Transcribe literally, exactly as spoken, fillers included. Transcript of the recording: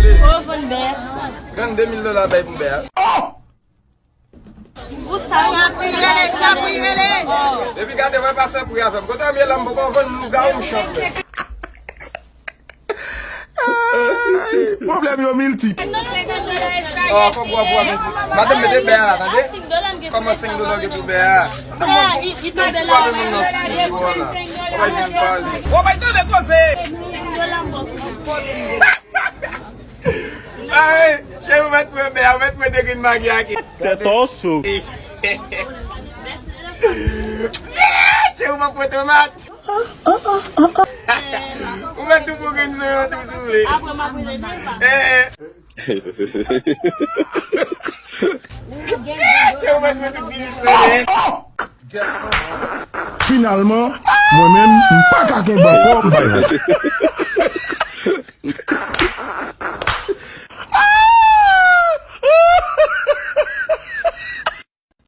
Ou vann bè. Trannde mil dola bay pou bè a. Pou sa ou Chapi rele, chapi rele. Depi gade mwen pa fè pri avè m. Kote m ye la m poko vann lougawou m chanpè. Pwoblèm yo miltip. Oh, fòk w ap wè midi. Madanm mete bè a, tande. Kòman senk dola gen pou bè a? Madanm mwen pou frape moun nan figi w la. Ou pa vin pale. Ou pa tande koze. Ay, cheri, ou mèt pran bè a, ou mèt pran de grenn magi a ki. Tèt ou sou. Cheri, ou pa pran tomat. Ou mèt tou pou grenn zonyon tou si w vle. Apre m ap rele pa. Eh, eh. Cheri, ou mèt pran tout biznis nan men. Finalman, mwen menm, m pa ka kenbe ankò, m bay vag.